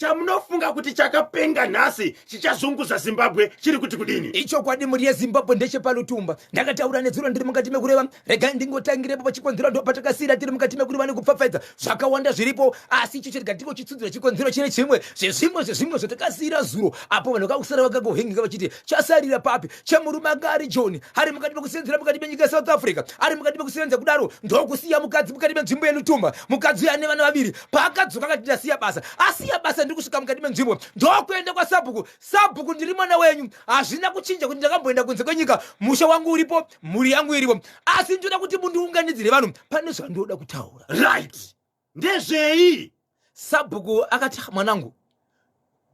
Chamunofunga kuti chakapenga nhasi chichazunguza Zimbabwe chiri kuti kudini? Ichokwadi mhuri yeZimbabwe ndechepalutumba. Ndakataura nezuro ndiri mukati mekureva, regai ndingotangirepo pachikonzero ndopatakasiira tiri mukati mekureva nekupfapfaidza zvakawanda zviripo, asi icho chirega ndingochitsudzura chikonzero chine chimwe zvezvimwe zvezvimwe zvatakasiira zuro apo vanhu vakakusara vakangohengeka vachiti chasarira papi chemurume anga ari Joni ari mukati mekusenzera mukati menyika yeSouth Africa ari mukati mekusenza kudaro ndokusiya mukadzi mukati menzvimbo yeLutumba mukadzi uyo ane vana vaviri paakadzoka akati ndasiya basa asiya basa ndiri kusvika mukati menzvimbo ndokuenda kwasabhuku sabhuku ndiri mwana wenyu hazvina kuchinja kuti ndakamboenda kunze kwenyika musha wangu uripo mhuri yangu iripo asi ndinoda kuti mundiunganidzire vanhu pane zvandoda kutaura right ndezvei sabhuku akati ah, mwanangu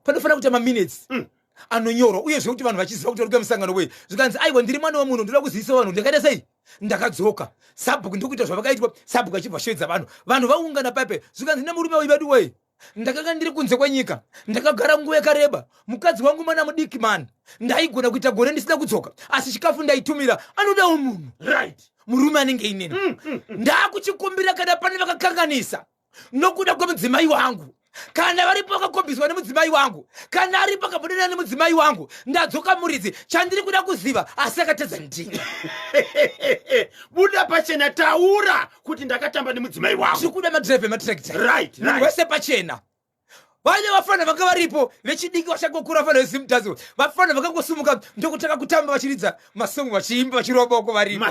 panofanira kuita maminutes mm. anonyorwa uyezve kuti vanhu vachiziva kuti varikuita musangano wei zvikanzi aiwa ndiri mwana wemunhu ndoda kuzivisa vanhu ndakaita sei ndakadzoka sabhuku ndikuita zvavakaitwa sabhuku achibva sheedza vanhu vanhu vaungana paipe zvikanzi nemurume uyu vedu wei ndakanga ndiri kunze kwenyika ndakagara nguva yakareba mukadzi wangu mwana mudiki mani ndaigona kuita gore ndisina kudzoka asi chikafu ndaitumira anodawo munhu right murume anenge inini mm, mm, mm. ndakuchikumbira kana pane vakakanganisa nokuda kwemudzimai wangu kana varipo vakakombiswa nemudzimai wangu kana aripo akabudana nemudzimai wangu ndadzoka muridzi chandiri kuda kuziva asi akatadza ndini buda pachena taura kuti ndakatamba nemudzimai wangu tiri kuda madhiraivha ematractor right, munhu wese pachena vane vafana vanga varipo vechidiki vachangokura vafana vezimudazo vafana vakangosimuka ndokutanga kutamba vachiridza masongo vachiimba vachirova boko varipo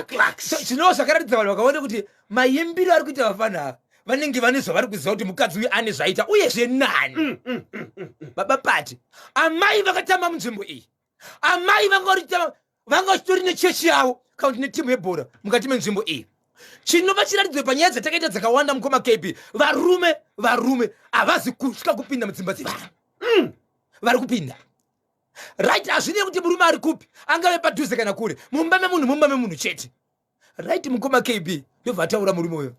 zvinova zvakaratidza vanhu vakaona kuti maimbiro ari kuita vafana ava vanenge vane zvavari kuziva kuti mukadzi uyu ane zvaita uyezve nani mm, mm, mm, baba pati amai vakatamba munzvimbo iyi amai vanga vanga vachitori nechechi yavo kana kuti netimu yebhora mukati menzvimbo iyi chinova chiratidzo panyaya dzatakaita dzakawanda mukoma kb varume varume havazi kutya kupinda mudzimba dzevanhu mm. vari kupinda right hazvinei kuti murume ari kupi angave padhuze kana kure mumba memunhu mumba memunhu chete right mukoma kb ndobva ataura murume uyo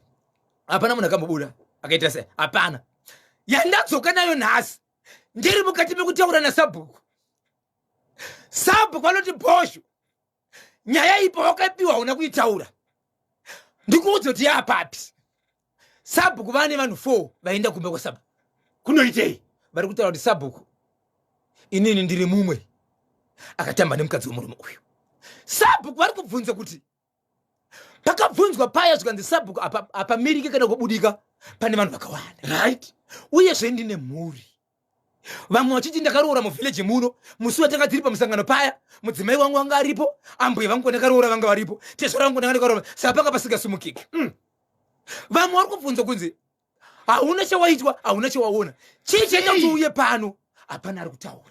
hapana munhu akambobuda akaita se hapana yandadzoka nayo nhasi ndiri mukati mekutaura nasabhuku sabhuku vanoti bhosho nyaya ipo wakapiwa hauna kuitaura ndikuudza kuti yaapapi sabhuku vane vanhu four vaenda kumba kwasabhuku kunoitei vari kutaura kuti sabhuku inini ndiri mumwe akatamba nemukadzi wemurume uyu sabhuku vari kubvunza kuti pakabvunzwa paya zvikanzi sabhuku hapamirike kana kubudika pane vanhu vakawanda right uyezve ndine mhuri vamwe vachiti ndakaroora muvhileji muno musi watanga tiri pamusangano paya mudzimai wangu wanga aripo ambuya vangu kwandakaroora vanga varipo tezvara vangu ndanga ndakaroora saka panga pasingasumukiki mm. Vamwe vari kubvunza kunzi hauna chawaitwa hauna chawaona chii chaita kuti uye pano hapana ari kutaura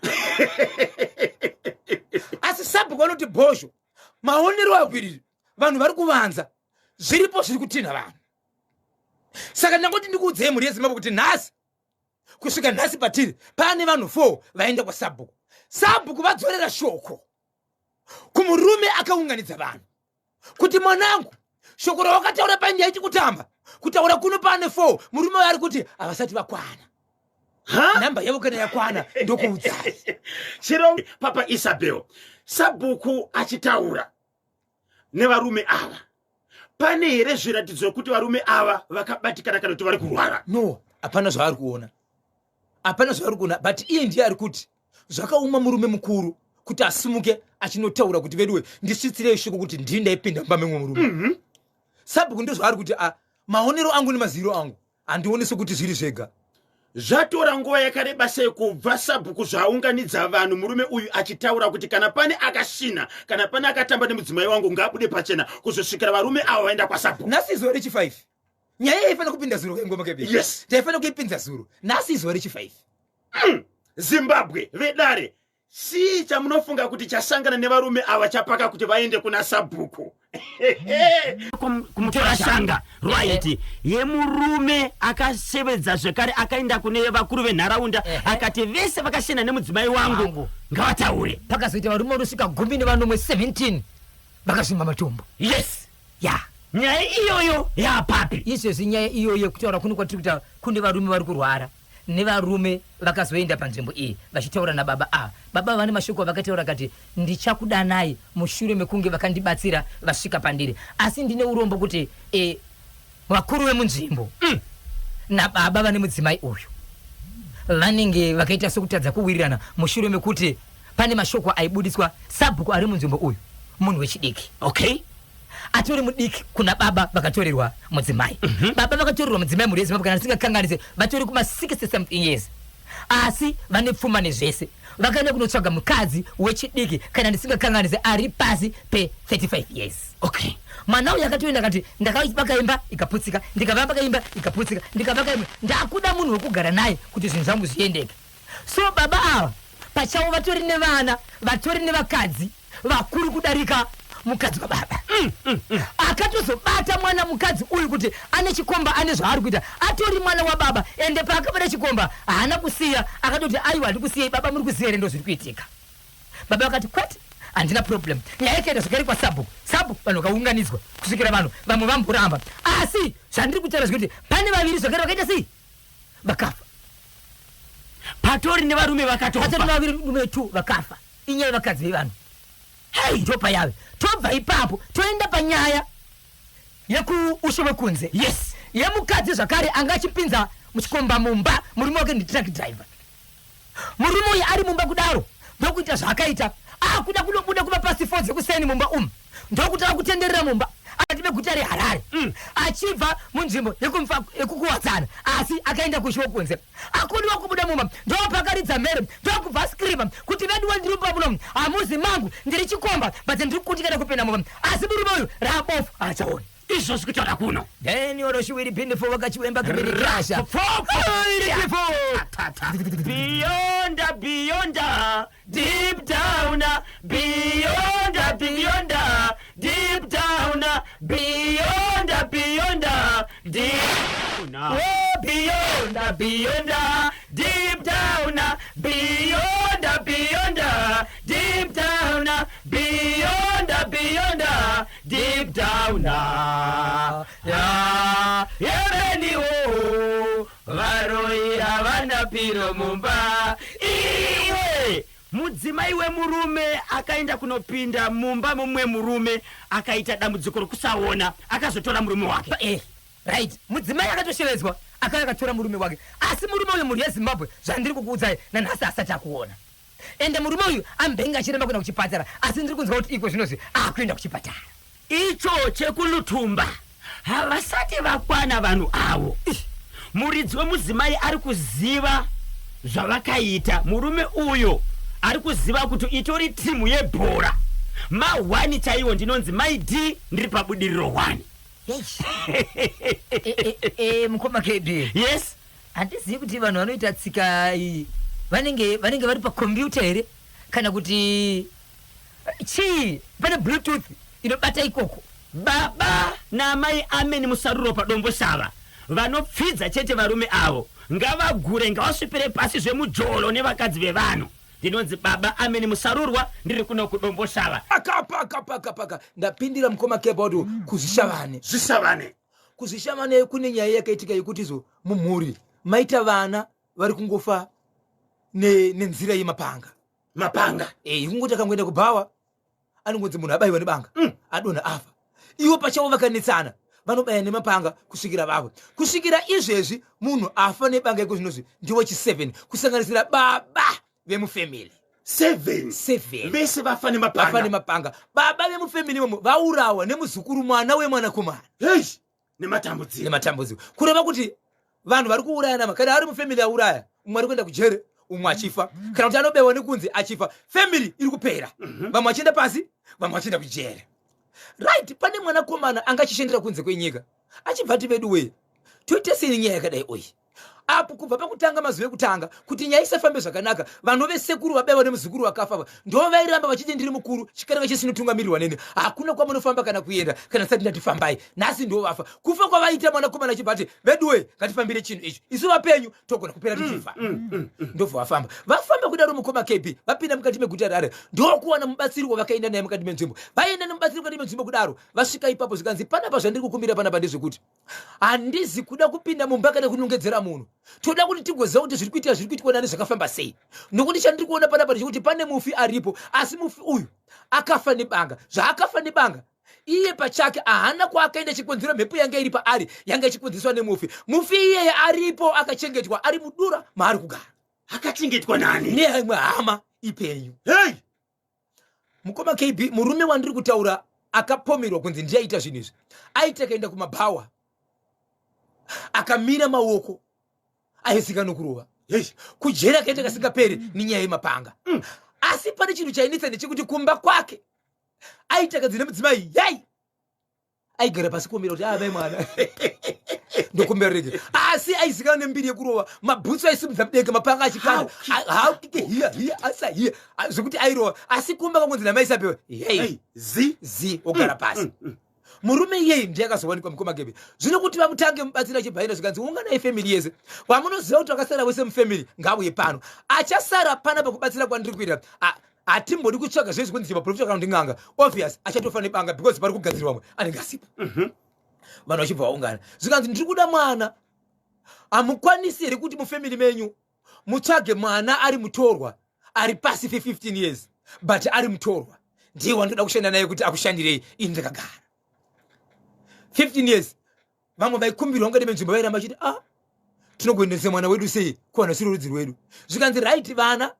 asi sabhuku vanoti bhozho maonero akwiriri vanhu vari kuvanza zviripo zviri kutinha vanhu saka ndangoti ndikuudzei mhuri yezimbabwe kuti nhasi kusvika nhasi patiri pane vanhu four vaenda kwasabhuku sabhuku vadzorera shoko kumurume akaunganidza vanhu kuti mwanangu shoko rawakataura painge yaiti kutamba kutaura kuno pane four murume uyo ari kuti havasati vakwana nhamba yavo kana yakwana ndokuudzai chero papa isabel sabhuku achitaura nevarume ava pane here zviratidzo zvekuti varume ava vakabatikana kana kuti vari kurwara no hapana zvavari kuona hapana zvavari kuona but iye ndiye ari kuti zvakaoma murume mukuru kuti asimuke achinotaura kuti veduwe ndisvitsirei shoko kuti ndii ndaipinda mumba memwe murume mm -hmm. sabhuku ndozvaari kuti ah, maonero angu nemaziviro angu handioni sekuti zviri zvega zvatora nguva yakareba sei kubva sabhuku zvaaunganidza vanhu murume uyu achitaura kuti kana pane akashina kana pane akatamba nemudzimai wangu ngaabude pachena kuzosvikira varume ava vaenda kwasabhuku nhasi izuva rechi 5 nyaya yaifanira kupinda zuro kaingoma kebi yes taifanira kuipinza zuro nhasi izuva rechi 5 mm. zimbabwe vedare chii chamunofunga kuti chasangana nevarume ava chapaka kuti vaende kuna sabhuku kumutorashanga right yemurume akasevedza zvekare akaenda kune vakuru venharaunda akati vese vakashena nemudzimai wangu ngavataure pakazoita varume vanosvika 17 17 vakazvimba matombo yes ya nyaya iyoyo yapapi izvezvi nyaya iyoyo kutaura kuno kwatiri kuita kune varume vari kurwara nevarume vakazoenda panzvimbo iyi vachitaura nababa ava. Baba ava vane mashoko avakataura akati, Ndichakudanai mushure mekunge vakandibatsira vasvika pandiri. Asi ndine urombo kuti e, vakuru vemunzvimbo mm, nababa vane mudzimai uyu Vanenge vakaita sokutadza kuwirirana mushure mekuti pane mashoko aibudiswa sabhuku ari munzvimbo uyu munhu wechidiki. Okay. Atori mudiki kuna baba vakatorerwa mudzimai. Baba vakatorerwa mudzimai mhuri yeZimbabwe kana ndisingakanganise vatori kuma 60 something years. Asi vane pfuma nezvese. Vakaenda kunotsvaga mukadzi wechidiki kana ndisingakanganise ari pasi pe 35 years. Okay. Mwana uyu akatoenda akati ndakavaka imba ikaputsika, ndikavaka imba ikaputsika, ndikavaka imba, ndakuda munhu wekugara naye kuti zvinhu zvangu zviendeke. So baba ava pachavo vatori nevana, vatori nevakadzi vakuru kudarika mukadzi wababa. Akatozobata mwana mukadzi uyu kuti ane chikomba, ane zvaari kuita, atori mwana wababa. Ende paakabata chikomba haana kusiya, akatoti aiwa handikusiyei baba, muri kuziva here ndozviri kuitika. Baba vakati kwete, handina problem. Nyaya ikaenda zvakare kwasabhuku, sabhuku vanhu vakaunganidzwa kusvikira vanhu vamwe vamboramba. Asi zvandiri kutaura zvekuti pane vaviri zvakare vakaita sei, vakafa. Patori nevarume vakatofa. Patori nevarume 2 vakafa. Inyaya yevakadzi vevanhu. Hei, ndopayave. Tobva ipapo toenda panyaya yekuushe wekunze. Yes. Yemukadzi zvakare anga achipinza muchikomba mumba, murume wake ndi truck driver. Murume uyu ari mumba kudaro ndokuita zvaakaita, akuda kunobuda kuva pasi 4 dzekuseni mumba umu, ndokutanga kutenderera mumba akati meguta reHarare achibva munzvimbo yekukuwadzana, asi akaenda kushe wekunze. Akoniwa kubuda mumba ndopakaridza mhere ndokubva ascreama kuti veduwe ndiri mumba muno hamuzi mangu, ndiri chikomba but ndiri kukundikana kupinda mumba, asi murume uyu raabofu haachaoni. Izvozvi kutaura kuno. Then oroshiwiri bindifo vakachiwemba kibirikasha. Beyond, beyond, deep down, beyond, beyond, deep down, beyond, beyond, deep down. Oh, beyond, beyond, deep down, beyond, beyond, deep down, beyond, beyond, deep down. Ya, yeveni wo, varoi havana piro mumba. Iwe, mudzimai wemurume akaenda kunopinda mumba mumwe murume akaita dambudziko rekusaona, akazotora murume wake. Right. Mudzimai akatoshevedzwa akauya akatora murume wake, asi murume uyu mhuri yeZimbabwe zvandiri kukuudzai nanhasi asati akuona. Ende murume uyu ambenge achiremba kuenda kuchipatara, asi ndiri kunzwa kuti iko zvinozvi akuenda kuchipatara. Icho chekulutumba havasati vakwana vanhu avo. Muridzi wemudzimai ari kuziva zvavakaita. Murume uyo ari kuziva kuti itori timu yebhora. Ma1 chaiwo ndinonzi Mai D, ndiri pabudiriro 1. Mukoma KB. Yes. Handizivi kuti vanhu vanoita tsika iyi vanenge vari pakombiyuta here kana kuti chii, pane bluetooth inobata ikoko. Baba naamai Amen Musaruro paDomboshava vanopfidza chete varume avo, ngavagure ngavasvipire pasi zvemujolo nevakadzi vevanhu. Ndinonzi Baba Amen Musarurwa, ndiri kuno kuDomboshava. Paka paka paka paka ndapindira mukoma Kebado kuzvishavane. Zvishavane. Kuzvishavane kune nyaya yakaitika yekuti zo mumhuri maita vana vari kungofa nenzira yemapanga. Mapanga. Kungoti akangoenda kubhawa anongonzi munhu abaiwa nebanga, adonha afa. Ivo pachavo vakanetsana vanobaya nemapanga kusvikira vafa. Kusvikira izvezvi munhu afa nebanga iko zvinozvi ndiwo chi 7 kusanganisira baba vemufamily. 7. 7. Vese vafa nemapanga. Vafa nemapanga. Baba vemufamily imomo vaurawa nemuzukuru mwana wemwanakomana. Hey, nematambudziko. Nematambudziko. Kureva kuti vanhu vari kuuraya nama, kana ari mufamily auraya, umwe ari kuenda kujere, umwe achifa, kana kuti anobewa nekunzi achifa, family iri kupera. Vamwe vachienda pasi, vamwe vachienda kujere. Right, pane mwanakomana anga achishandira kunze kwenyika, achibva ati vedu wee, toita sei nenyaya yakadai oyi? Apo kubva pakutanga mazuva ekutanga kuti nyaya isafambe zvakanaka, vanhu vesekuru vabaiwa nemuzukuru vakafa ava ndo vairamba vachiti ndiri mukuru, chikaranga chese chinotungamirirwa neni, hakuna kwamunofamba kana kuenda kana tisati ndati fambai. Nhasi ndo vafa. Kufa kwavaita mwanakomana achibva ati veduwe ngatifambire chinhu ichi, isu vapenyu togona kupera tichifa. Ndobva vafamba. Vafamba kudaro mukoma KB vapinda mukati meguta reHarare, ndokuwana mubatsiri wavakaenda naye mukati menzvimbo. Vaenda nemubatsiri mukati menzvimbo kudaro, vasvika ipapo zvikanzi panapa zvandiri kukumbira panapa ndezvekuti handizi kuda kupinda mumba kana kunongedzera munhu, toda kuti tigoziva kuti zviri kuitika zviri kuitwa nani zvakafamba sei, nokuti chandiri kuona panapa ndechekuti pane mufi aripo, asi mufi uyu akafa nebanga. Zvaakafa nebanga iye pachake haana kwaakaenda, chikonzero mhepo yanga iri paari yanga ichikonzereswa nemufi. Mufi iyeye aripo akachengetwa ari mudura maari kugara. Akachengetwa nani? Neimwe hama ipenyu. Hey! Mukoma KB, murume wandiri kutaura akapomerwa kunzi ndiye aita zvinhu izvi, aiti akaenda kumabhawa akamira maoko aisika nokurova. Hey! Kujeri akaita kasingaperi nenyaya yemapanga. Asi pane chinhu chainetsa ndechekuti kumba kwake aiti akanzi nemudzimai yai, aigara pasi kuomera kuti amai mwana ndokumbera rege, asi aizikana nembiri yekurova, mabhutsu aisimudza mudenga, mapanga achikanda, haukike hiya hiya asa hiya, zvekuti airova. Asi kumba kangonzi namai sapewa hei. Hey, zi. Zi ogara pasi. Murume iyeye ndiye akazowanikwa, mukoma Gebe. Zvino kuti vamutange mubatsira achibva zvikanzi unganai family yese vamunoziva kuti vakasara vese mufamily ngauye pano, achasara pana pakubatsira kwandiri kuita. Hatimbodi kutsvaga zvezvi kunzi maprofita kana kuti n'anga. Obvious achatofa nebanga because pari kugadzirwa vamwe anenge asipo. Vanhu vachibva vaungana, zvikanzi ndiri kuda mwana. Hamukwanisi here kuti mufamily menyu mutsvage mwana ari mutorwa, ari pasi pe15 years, but ari mutorwa, ndiye wandoda kushanda naye kuti akushandirei ini ndakagara 15 years? Vamwe vaikumbirwa mukati menzvimbo vairamba vachiti, "Ah, tinogoendesa mwana wedu sei kuvanhu vasiri rudzi rwedu?" Zvikanzi, "Right, vana,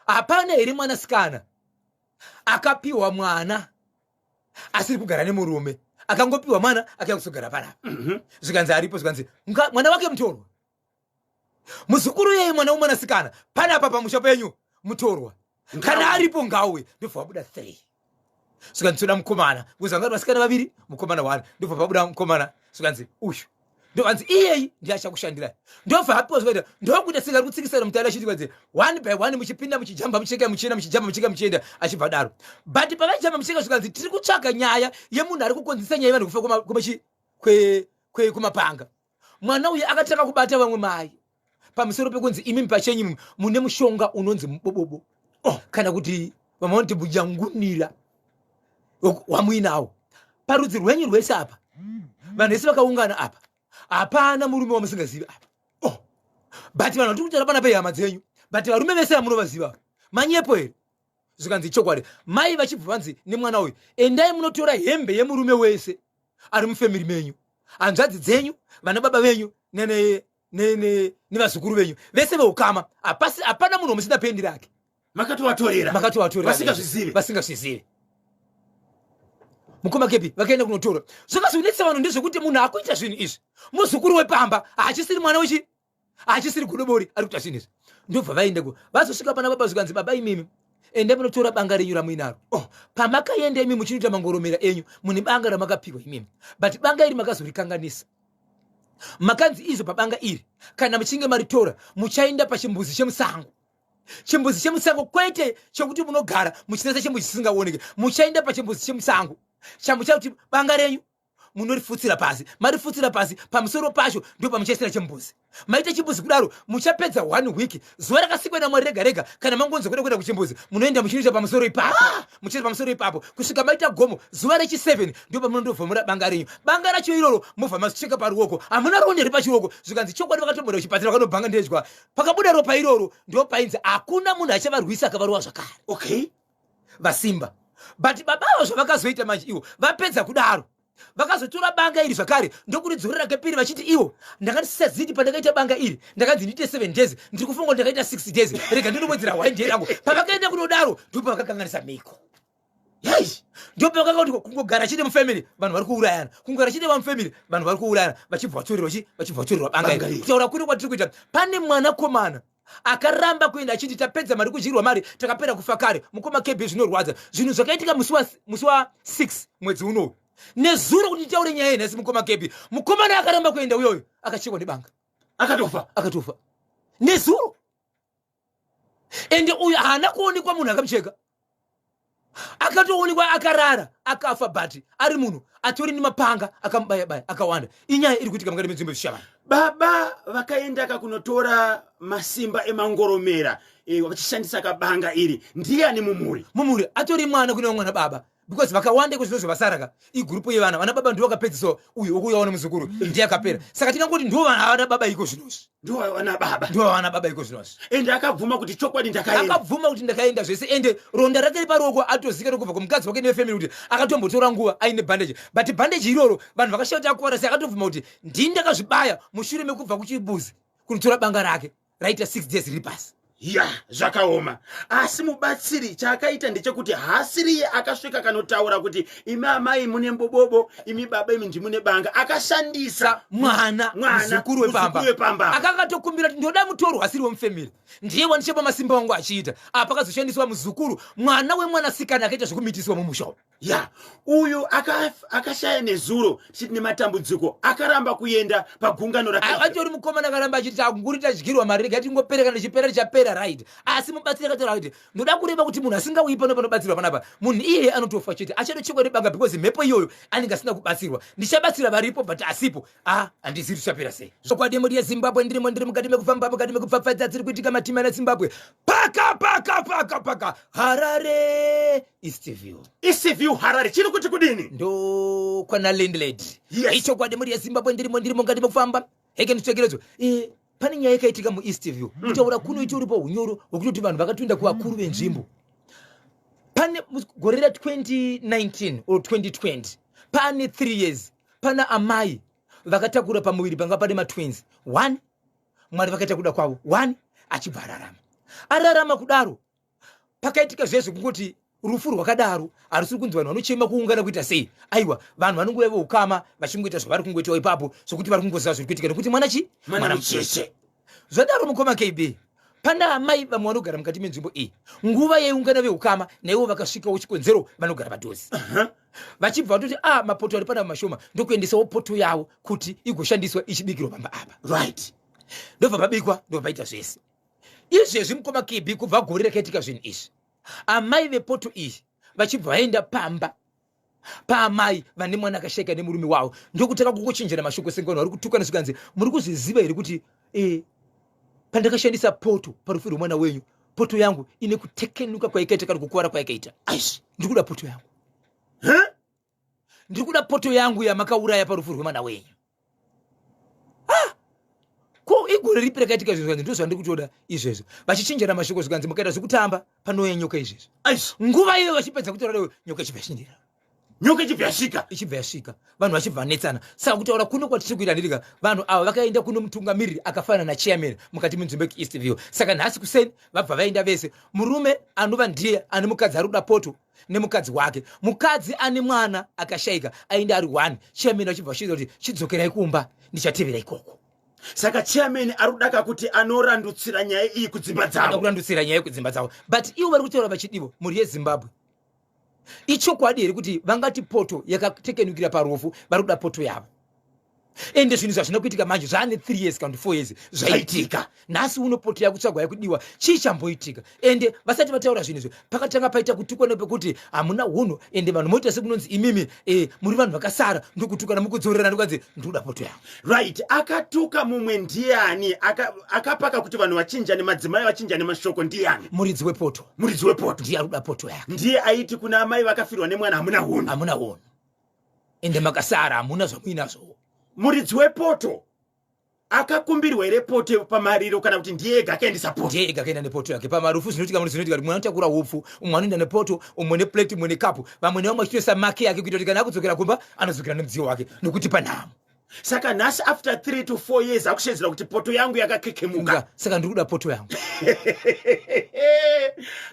hapana here mwanasikana akapiwa mwana asiri kugara nemurume, akangopiwa mwana akauya kuzogara panapa?" Zvikanzi aripo. Zvikanzi mwana wake mutorwa, muzukuru yeye, mwana wemwanasikana panapa pamusha penyu mutorwa, kana aripo ngauye. Ndobva wabuda 3. Zvikanzi toda mukomana, because vanga vari vasikana vaviri, mukomana 1. Ndobva pabuda mukomana, zvikanzi uyu. Ndovanzi iyeyi ndiye achakushandirai. Ndobva apiwa. Zvikaita ndokuita tsika ri kutsikisana mutare achiti kwanzi one by one muchipinda, muchijamba, mucheka, muchienda, muchijamba, mucheka, muchienda, achibva daro. But pavaijamba mucheka, zvikanzi tiri kutsvaga nyaya yemunhu ari kukonzesa nyaya yevanhu kufa kumapanga. Mwana uyu akatanga kubata vamwe mai pamusoro pekunzi imi pachenyu mune mushonga unonzi mubobobo, oh, kana kuti vamwe vanoti bujangunira, wamuinawo parudzi rwenyu rwese apa. Vanhu vese vakaungana apa, hapana murume wamusingazivi apa. Oh. But vanhu vatiri kutaura panapa ihama dzenyu, but varume vese vamunovaziva, manyepo here? Zvikanzi chokwadi. Mai vachibva vanzi nemwana uyu, "Endai munotora hembe yemurume wese ari mufamily menyu, hanzvadzi dzenyu, vana baba venyu nevazukuru venyu vese veukama. Hapasi, hapana munhu wamusina pendi rake." Makatovatorera? Makatovatorera. Vasingazvizivi. Vasingazvizivi, mukoma Kepi. Vakaenda kunotora. Zvakazonetsa vanhu ndezvekuti munhu akuita zvinhu izvi muzukuru wepamba, haachisiri mwana wechi, haachisiri godobori ari kuita zvinhu izvi. Ndobva vaenda ku vazosvika pana baba, zvikanzi, "Baba imimi, endai munotora banga renyu ramuinaro. Oh, pamakaenda imi muchinoita mangoromera enyu, mune banga ramakapiwa imimi, but banga iri makazorikanganisa. Makanzi izvo pabanga iri, kana muchinge maritora muchaenda pachimbuzi chemusango, chimbuzi chemusango, kwete chekuti munogara muchinasa chimbuzi chisingaoneke. Muchaenda pachimbuzi chemusango chamuchakuti banga renyu munorifutsira pasi. Marifutsira pasi, pamusoro pacho ndo pamuchaisira chimbuzi. Maita chimbuzi kudaro, muchapedza one week. Zuva rakasikwa naMwari rega rega, kana mangonzwa kuda kuenda kuchimbuzi, munoenda muchinoita pamusoro ipapo, muchiita pamusoro ipapo kusvika maita gomo. Zuva rechi7 ndo pamunondovhomora banga renyu. Banga racho iroro mobva mazvicheka paruoko. Hamuna ronde repachioko?" Zvikanzi chokwadi. Vakatomboenda kuchipatara, vakanobhanga ndedya, pakabuda ropa iroro. Ndo painzi hakuna munhu achavarwisa akavarova zvakare. Vasimba. But babavo zvavakazoita manje, ivo vapedza kudaro, vakazotora banga iri zvakare ndokuridzorera kepiri, vachiti ivo, "Ndanga ndisisaziti pandakaita banga iri, ndakanzi ndiite 7 days, ndiri kufunga kuti ndakaita 6 days, rega ndinowedzera one day rangu." Pavakaenda kunodaro ndipo vakakanganisa mhiko. Yei! Ndipo vakanga kuti kungogara chete mufamily vanhu vari kuurayana, kungogara chete vamufamily vanhu vari kuurayana, vachibva vatorerwa chi, vachibva vatorerwa banga Banga iri. iri. Kutaura kuri kwatiri kuita, pane mwanakomana akaramba kuenda achiti tapedza mari kudyirwa mari, takapera kufa kare. Mukoma KB, zvinorwadza zvinhu zvakaitika musi wa6 mwedzi unoyu, nezuro, kuti nditaure nyaya yenhasi. Mukoma KB, mukomana akaramba kuenda uyoyo akachekwa nebanga. Akatofa? Akatofa nezuro. Ende uyu haana kuonekwa munhu akamucheka, akatoonekwa akarara akafa, but ari munhu atori nemapanga akamubaya-baya akawanda. Inyaya iri kuitika mukati menzvimbo zvishavana. Baba vakaenda kunotora masimba emangoromera vachishandisa kabanga iri, ndiani mumhuri? Mumhuri atori mwana kune vamwe baba, because vakawanda iko zvinozvo vasaraka igurupu yevana. Vana baba ndivo vakapedziswa, uyu wokuuyawo nemuzukuru ndiye akapera. Saka tingangoti ndivo vana baba iko zvinozvi. Ndivo vana baba. Ndivo vana baba iko zvinozvi. Ende akabvuma kuti chokwadi ndakaenda? Akabvuma kuti ndakaenda zvese. Ende ronda rake reparuoko atozika kubva kumukadzi wake nevefamily kuti akatombotora nguva aine bandage, but bandage iroro vanhu vakashaya kuti akuvara sei. Akatobvuma kuti ndini ndakazvibaya mushure mekubva kuchimbuzi kunotora banga rake. Raita 6 days riri pasi. Ya, zvakaoma. Asi mubatsiri chaakaita ndechekuti haasiriye akasvika kanotaura kuti imi amai mune mbobobo, imi baba imi ndimune banga. Akashandisa mwana, muzukuru wepamba. Akanga atokumbira kuti ndoda mutorwa asiri wemufamily, ndiye wandichapa masimba wangu achiita. Apa akazoshandiswa muzukuru, mwana wemwanasikana akaita zvekumitiswa mumusha. Ya, uyu akashaya nezuro tichiti nematambudziko, akaramba kuenda pagungano. Atori mukomana akaramba achiti takunguri tadyirwa mari, rega tingoperekana, tichipera tichapera, right? Asi mubatsiri akataura kuti ndoda kureva kuti munhu asingauyi pano panobatsirwa panapa, munhu iyeye anotofa chete, achatochekwa nebanga, because mhepo iyoyo anenge asina kubatsirwa. Ndichabatsira varipo, but asipo, a handizivi tichapera sei. Zvokwadi mhuri yeZimbabwe, ndirimo, ndiri mukati mekufamba, mukati mekupfapfaidza dziri kuitika matima neZimbabwe, paka paka paka paka Harare Eastview. Eastview Harare chiri kuti kudini? Ndokwana landlady. Yes. Ichokwadi mhuri yeZimbabwe, ndirimo, ndiri mukati mekufamba. Heke nditsvekeredzo. Pane nyaya yakaitika muEastview. Kutaura kuno itoripo hunyoro hwekutoti vanhu vakatoenda kuvakuru venzvimbo. Pane gore ra 2019 or 2020, pane 3 years, pana amai vakatakura pamuviri panga pane matwins. One, Mwari vakaita kuda kwavo, one achibva ararama. Ararama kudaro, pakaitika zviya zvekungoti rufu rwakadaro harusiri kunzi vanhu vanochema kuungana kuita sei. Aiwa, vanhu vanongouya veukama vachingoita zvavari kungoitawo ipapo, zvokuti vari kungoziva zviri kuitika nekuti mwana chi mwana mucheche. Zvadaro, mukoma KB, pana amai vamwe vanogara mukati menzvimbo iyi. Nguva yaiungana veukama, naivo vakasvikawo, chikonzero vanogara padhuze. Vachibva vatoti a mapoto ari panapa mashoma, ndokuendesawo poto yavo kuti igoshandiswa ichibikirwa pamba apa. Ndobva pabikwa, ndobva paita zvese izvezvi. Mukoma KB, kubva gore rakaitika zvinhu izvi, amai vepoto iyi vachibva vaenda pamba paamai vane mwana akashaika nemurume wavo, ndokutanga kungochenjera mashoko senge vanhu vari kutukana. Zvikanzi, muri kuzviziva here kuti pandakashandisa poto parufu rwemwana wenyu, poto yangu ine kutekenuka kwaikaita kana kukuvara kwaikaita? Aish. Ndiri kuda poto yangu. Ndiri kuda poto yangu yamakauraya parufu rwemwana wenyu. Ah! Ko igore ripi rakaitika izvo? Zvikanzi, ndozvandiri kutoda izvezvo. Vachichinjana mashoko, zvikanzi, mukaita zvekutamba panouya nyoka izvezvo. Aish. Nguva iyo vachipedza kutaura, nyoka ichibva yasvindira. Nyoka ichibva yasvika. Ichibva yasvika, vanhu vachibva vanetsana. Saka kutaura kuno kwatiri kuita, ndirika vanhu ava vakaenda kuno mutungamiriri akafanana nachairman mukati menzvimbo yekuEast View. Saka nhasi kuseni vabva vaenda vese, murume anova ndiye ane mukadzi ari kuda poto nemukadzi wake. Mukadzi ane mwana akashaika aenda ari one. Chairman vachibva vachiita kuti chidzokerai kumba, ndichatevera ikoko. Saka chairman ari kudaka kuti anorandutsira nyaya iyi kudzimba Anoda dzavo. Kurandutsira nyaya yekudzimba dzavo, but ivo vari kutaura vachidivo. Mhuri yeZimbabwe, ichokwadi here kuti vangati poto yakatekenukira parufu, vari kuda poto yavo? Ende zvinhu zvazvina kuitika manje zvaane 3 years kana kuti 4 years zvaitika. Nhasi uno poto yakutsvagwa, yakudiwa. Chii chamboitika? Ende vasati vataura zvinhu izvi, pakatanga paita kutukwa nepekuti hamuna hunhu, ende vanhu moita sekunonzi imimi muri vanhu vakasara, ndokutukana mukudzorerana, ndokanzi ndikuda poto yangu. Right, akatuka mumwe ndiani? Akapaka kuti vanhu vachinjane, madzimai vachinjane mashoko ndiani? Muridzi wepoto. Muridzi wepoto. Ndiye ari kuda poto yake. Ndiye aiti kuna amai vakafirwa nemwana, hamuna hunhu. Hamuna hunhu, ende makasara, hamuna zvamuinazvo. Muridzi wepoto akakumbirwa here poto pamariro, kana kuti ndiye ega akaendesa poto? Ndiye ega akaenda nepoto yake pamarufu. Zvinoitika muri, zvinoitika kuti mumwe anotakura hupfu, umwe anoenda nepoto, umwe neplate, umwe nekapu, vamwe nevamwe achitoisa make yake kuita kuti kana akudzokera kumba anodzokera nemudziyo wake, nokuti panhamo. Saka nhasi after 3 to 4 years akushedzera kuti poto yangu yakakekemuka. Saka ndiri kuda poto yangu.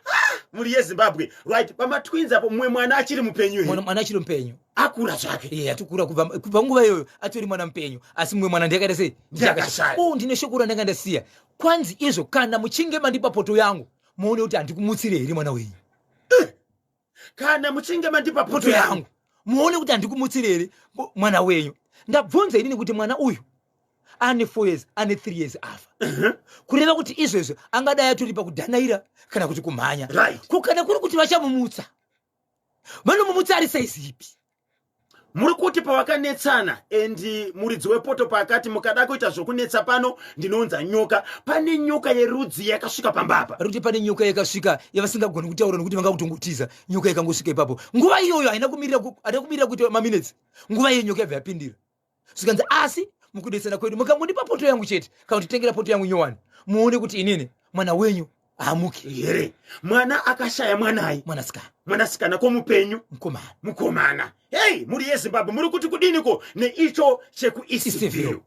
Ah, mhuri yeZimbabwe. Right, pamatwins apo mumwe mwana achiri mupenyu here? Mwana achiri mupenyu. Akura zvake. Iye atikura kubva nguva iyoyo atori mwana mupenyu, asi mumwe mwana ndiye akaita sei? Ndiye akashaya. Oh, ndine shoko randanga ndasiya. Kwanzi izvo, kana muchinge mandipa poto yangu, muone kuti handikumutsire here mwana wenyu. Kana muchinge mandipa poto poto yangu, yangu, muone kuti handikumutsire here mwana wenyu. Ndabvunza inini kuti mwana uyu ane 4 years, ane 3 years afa, kureva kuti izvezvo angadai atori pakudhanaira kana kuti kumhanya. Ko kana kuri kuti vachamumutsa, vanomumutsa ari saizi ipi? Muri kuti pavakanetsana and muridzi wepoto paakati mukada kuita zvokunetsa pano ndinounza nyoka, pane nyoka yerudzi yakasvika pamba apa? Ari kuti pane nyoka yakasvika yavasingagoni kutaura nekuti vanga kutongotiza. Nyoka ikangosvika ipapo nguva iyoyo, haina kumirira haina kumirira kuita maminutes. Nguva iyo nyoka yabva yapindira. Zvikanzi, asi mukudetsana kwedu, mukangondipa poto yangu chete kana kutitengera poto yangu nyowani, muone kuti inini mwana wenyu haamuki here. Mwana akashaya mwanai? Mwanasikana. Mwanasikana. Komupenyu? Mukomana. Mukomana. Hei, mhuri yeZimbabwe, muri kuti kudiniko neicho chekuEastview?